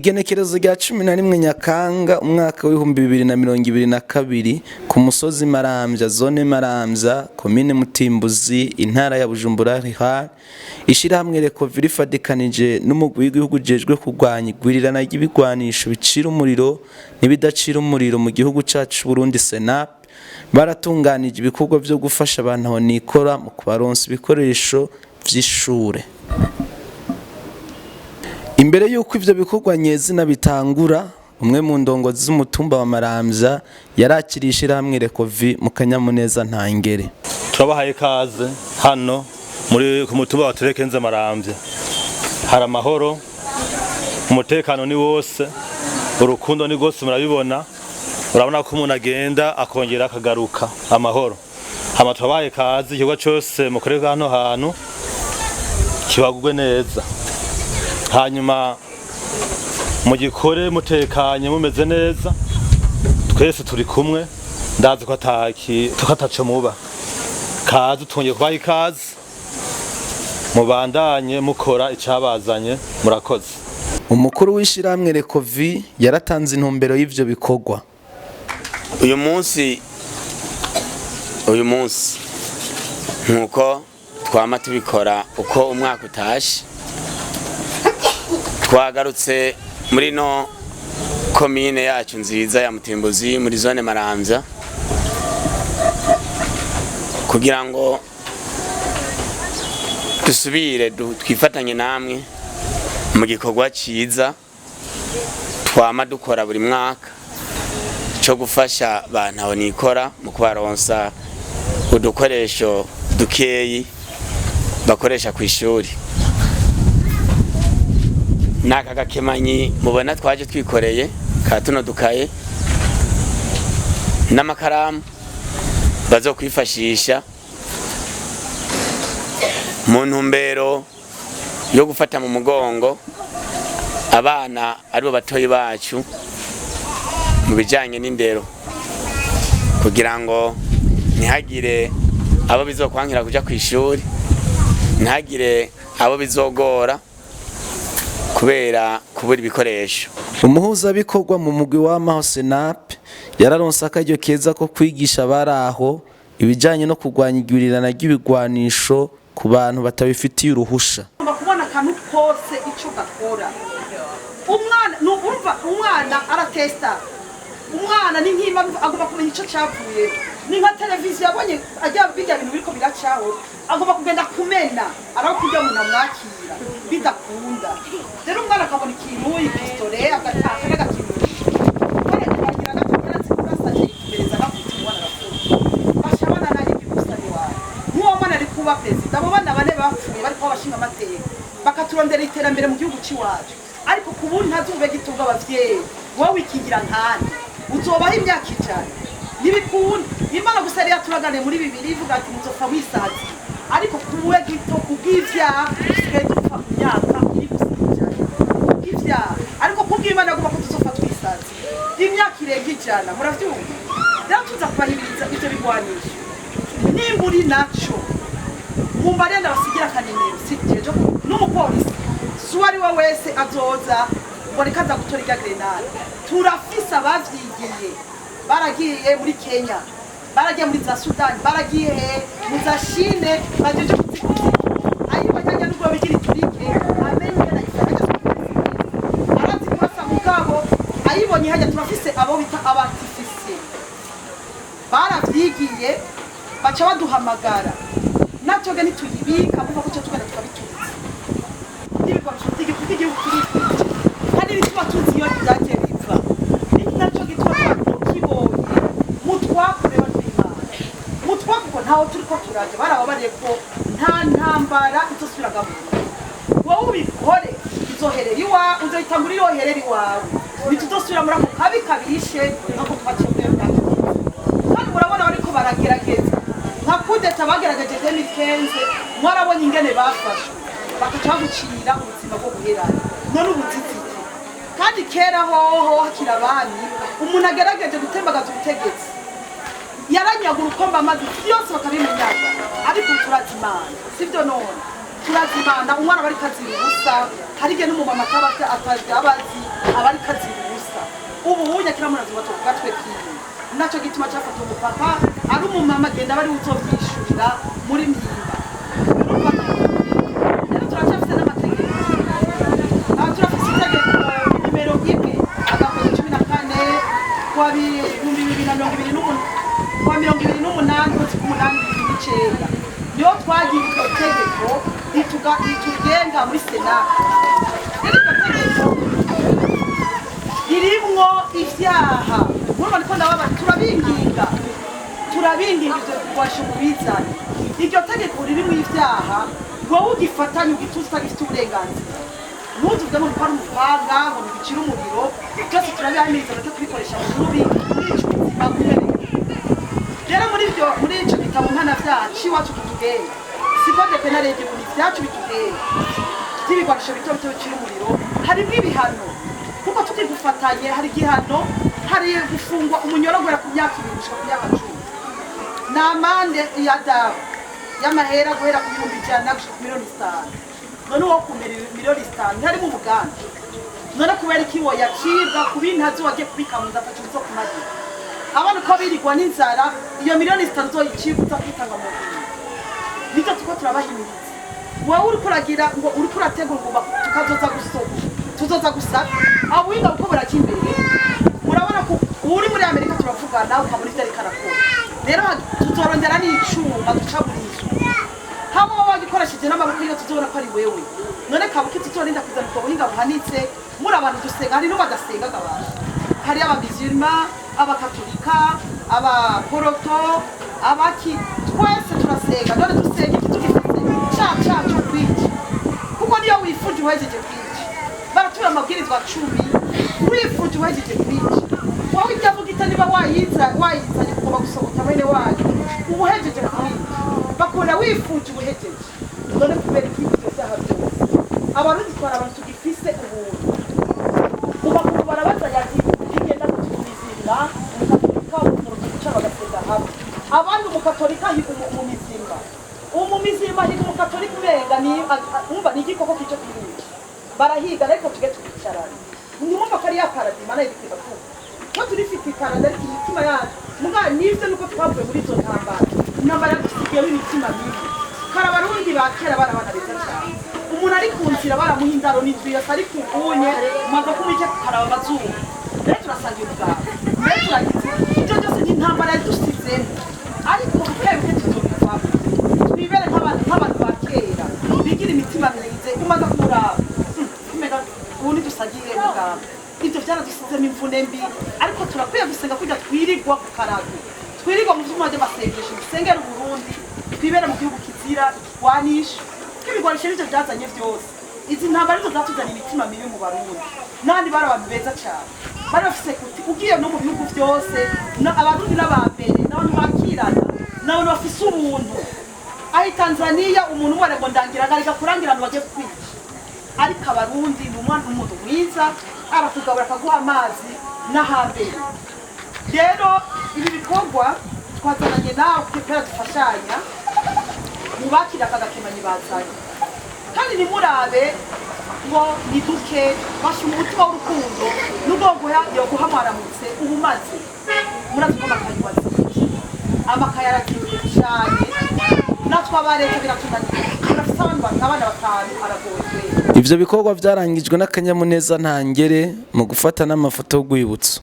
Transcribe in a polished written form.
Igenekerezo rya 11 Nyakanga umwaka w'2022, ku musozi Maramvya, zone Maramvya, komine Mutimbuzi, intara ya Bujumbura Rural, ishirahamwe Recovi rifadikanije n'umugwi w'igihugu ujejwe kurwanya igwirirana ry'ibigwanisho bicira umuriro n'ibidacira umuriro mu gihugu cacu Burundi, SENAP, baratunganije ibikorwa vyo gufasha abantu aho nikora mu kubaronsa ibikoresho vy'ishure. Imbere y'uko ivyo bikorwa nyezina bitangura, umwe mu ndongozi z'umutumba wa Maramvya yarakiriye ishirahamwe Recovi mu kanyamuneza ntangere. Turabahaye ikaze hano muri ku mutumba wa Terekenze Maramvya. Hari amahoro, umutekano ni wose, urukundo ni rwose. Murabibona, urabona ko umuntu agenda akongera akagaruka amahoro. Hama turabahaye ikaze, igikorwa cose mukorerwa hano hantu kibagugwe neza, hanyuma mugikore mutekanye, mumeze neza. Twese turi kumwe, ndazi ko ataki ko ataco muba. Kaze, twongeye kubaha ikaze, mubandanye mukora icabazanye. Murakoze. Umukuru w'ishirahamwe Recovi yaratanze intumbero y'ivyo bikorwa. Uyu munsi, nkuko twama tubikora uko umwaka utashe, twagarutse muri no komine yacu nziza ya Mutimbuzi, muri zone Maramvya, kugira ngo dusubire twifatanye namwe mu gikorwa ciza twama dukora buri mwaka cyo gufasha abantu aho nikora mu kubaronsa udukoresho dukeyi bakoresha ku ishuri. N'aka gakemanyi mubona twaje twikoreye ka tuno dukaye n'amakaramu bazokwifashisha mu ntumbero yo gufata mu mugongo abana aribo batoyi bacu mu bijanye n'indero, kugira ngo ntihagire abo bizokwankira kuja ku ishuri, ntihagire abo bizogora kubera kubura ibikoresho. Umuhuzabikorwa mu mugwi w'amaho Senape yararonse akaryo keza ko kwigisha abari aho ibijanye no kurwanya igwirirana ry'ibigwanisho ku bantu batabifitiye uruhusha. Ugomba kubona akantu kose icyo gakora. Umwana ni urumva, umwana aratesta. Umwana ni nk'imba agomba kumenya icyo cyavuye. Ni nka televiziyo yabonye ajya bijya bintu biriko biracaho, agomba kugenda kumena araho kurya umuntu amwakira bidakunda. Rero umwana akabona ikintu, ipistolet, agataka n'agakinisho, agira gato yarazi kurasa, yitumereza agakubita umwana, arapfuye. Bashabana nayo igihugu wawe nk'uwo mwana ari kuba perezida. Abo bana bane bapfuye bari kuba abashinga amateka, bakaturondera iterambere mu gihugu cy'iwacu. Ariko ku bundi ntazube gitunga abavyeyi, wowe wikingira nkande uzobaho imyaka 100? Ntibikunda. Imana gusa yari yaturaganiye muri bibiri ivuga ati: "Muzopfa mwisaziye." Ariko kuwe gito kubw'ivyaha dusigaye dupfa ku myaka iri gusa 100 kubw'ivyaha, ariko kubw'Imana agomba ko tuzopfa twisaziye imyaka irenga 100. Muravyumva? Rero tuza kubahimiriza ivyo bigwanisho, nimba uri naco mumbarenda ndabasigira akanimero. Si jejo n'umupolisi, si uwo ari we wese azoza ngo reka aza gutora irya grenade. Turafise abavyigiye, baragiye muri Kenya, baragiye muri za Sudani, baragiye mu za Chine, bajeje kuzikuza. Ayibonye nubwo bigira iturike, amenye ingene ayifata, arazi kurasa. Mugabo ayibonye hajya, turafise abo bita abartificier, baravyigiye, baca baduhamagara. Natwebwe ntituyibika kuko kuca tugenda tukabituritsa n'ibigwanisho by'igihugu. Igihugu turikwije kandi ntituba tuzi iyo byagiye bipfa. Ni nacyo gituma mukibonye mutwakure, bantu b'Imana, mutwakure, kuko ntaho turi ko turaja. Barababariye ko nta ntambara izosubira gahunda. Wowe ubikore, izoherera iwawe, uzoyitangura iyoherera iwawe. Ntituzosubira muri ako kabi kabishe nk'ako twaciye muri iyo myaka. Kandi murabona bariko baragerageza nka kudeta bagerageje 2015, mwarabonye ingene bafashwe, bakaca bagucira ubuzima bwo guherana. None ubuziziki kandi kera hoho hakiri abami, umuntu agerageje gutembagaza ubutegetsi yaranyagura ukomba amazi byose bakabimunyaga. Ariko turazi Imana, sibyo? None Turazimana umwana aba ariko azira ubusa. Hari igihe n'umumama ataba azi aba ariko azira ubusa. Ubu hunya kila muntu azima ku gatwe kiwe. Naco gituma cyafata umupapa ari umumama agenda aba ari uzovyishurira muri Mpimba. Rero turacyafise n'amategeko. Aha turafise itegeko nimero 1/14 kwa 2028, kwa 28 kwezi k'umunani 2009, niho twagiye iryo tegeko ritugenga muri sena. Rero iryo tegeko ririmwo ivyaha. Murumva niko ndababa, turabinginga, turabinginga, ivyo bigwasha mubizane. Iryo tegeko ririmwo ivyaha. Wowe ugifatanye ugituza utagifite uburenganzira, ntuzuvuge ngo niko ari umupanga, ngo ntibicire umuriro. Byose turabihamiriza bareke kubikoresha mu rubi mwica ubuzima bw'umwenegihugu. Rero muri ibyo, muri ico gitabo mpanavyaha c'iwacu kitugenga, si code pénal y'igihugu, ni ivyacu bitugenga by'ibigwanisho bito bito bicira umuriro, harimwo ibihano. Kuko tukigufatanye hari igihano, hari gufungwa umunyoro guhera ku myaka 2 gushika ku myaka 10, ni amande ya dabu y'amahera guhera ku 100,000 gushika ku miliyoni 5. None uwo kumira miliyoni 5 ntiharimo umugambi? None kubera iki woyacibwa ku bintazi wagiye kubika mu nzu ataco bizokumarira? Abana uko birirwa n'inzara, iyo miliyoni 5 uzoyicibwa uza kwitanga mu nzu. Nivyo turiko turabahimiriza. Wowe uriko uragira ngo uriko urategura ngo tukazoza gusoma, tuzoza gusaba abuhinga kuko buraca imbere. Murabona ko uri muri Amerika turavugana, ukabona ivyo ariko arakora. Rero tuzorondera n'icuma duca buri nzu, haba wowe wagikoresheje n'amaboko iyo tuzobona ko ari wewe. None kabuki tuzorinda kuzana ubwo buhinga buhanitse muri abantu dusenga. Hari n'ubadasengaga abantu, hari abamizirima, abakatolika, abaporoto, abaki, twese turasenga. None dusenga iki tugifite ca cyo kwica? Kuko niyo wifuje uhejeje kwica, baratubwira amabwirizwa 10, wifuje uhejeje kwica, wowe ibyo avuga ita niba wayiza wayizanye kugomba gusohoka bene wanyu, uba uhejeje kwica, bakunda wifuje ubuhejeje. None kubera iki ibyo byaha byose? Abarundi twara abantu tugifise ubuntu. Kuva ku barabaza ati bigenda kutumizimba, umukatolika, umuporoto guca bagasenga hamwe. Abandi umukatolika ahiga umumizimba, umumizimba ahiga umukatolika, umenga ni umva ni igikoko kico kirica, barahiga. Ariko tuge tukicarana, nimumva ko ari ya paradis Imana ibikwiza kuba ko turifite iparadi, ariko imitima yacu muga nivyo nuko twavuye muri izo ntambara. Intambara yadusigiyemo imitima mibi. Kare Abarundi ba kera bari abana beza cyane. Umuntu ari ku nzira baramuha indaro n'inzu yose, ariko ubunye umaze kumwica kukaraba amazuru. Rero turasangira ubwabo, rero turagize ibyo byose ni intambara yadusizemo, ariko buke buke tuzobivamo, twibere nk'abantu ba kera bigira imitima myiza. Umaze kumuraba umenga ubu ntidusagire ubwabo. Ibyo byaradusizemo imvune mbi, ariko turakwiye gusenga kujya twirirwa ku karago, twirirwa mu vyuma by'amasengesho, dusengera Uburundi, twibere mu gihugu kizira ikigwanisho. Ibigwanisho nivyo byazanye byose izi ntambara, nizo zatuzanye imitima mibi mu Barundi. N'abandi bari abantu beza cyane, bari bafise kuti ugiye no mu bihugu byose Abarundi n'abambere n'abantu bakirana, n'abantu bafise ubuntu. Aho i Tanzania umuntu umwe ngo ndangira ngarika kurangira abantu bagiye kukwica, ariko Abarundi ni umwana w'umuntu mwiza, arakugabura akaguha amazi n'ahambere. Rero ibi bikorwa twazananye nawe kubera dufashanya mu bakira aka gakemanyi bazanye. Kandi ntimurabe ngo ni duke, bashyira umutima w'urukundo nubwo yoguha mwaramutse. Ubu umaze murazi ko amakayi wazibye, amakayi aragiye cyane, natwe aba leta biratunaniye. Turafise abana batanu, aragoye. Ivyo bikorwa vyarangijwe n'akanyamuneza ntangere mu gufata n'amafoto y'urwibutso.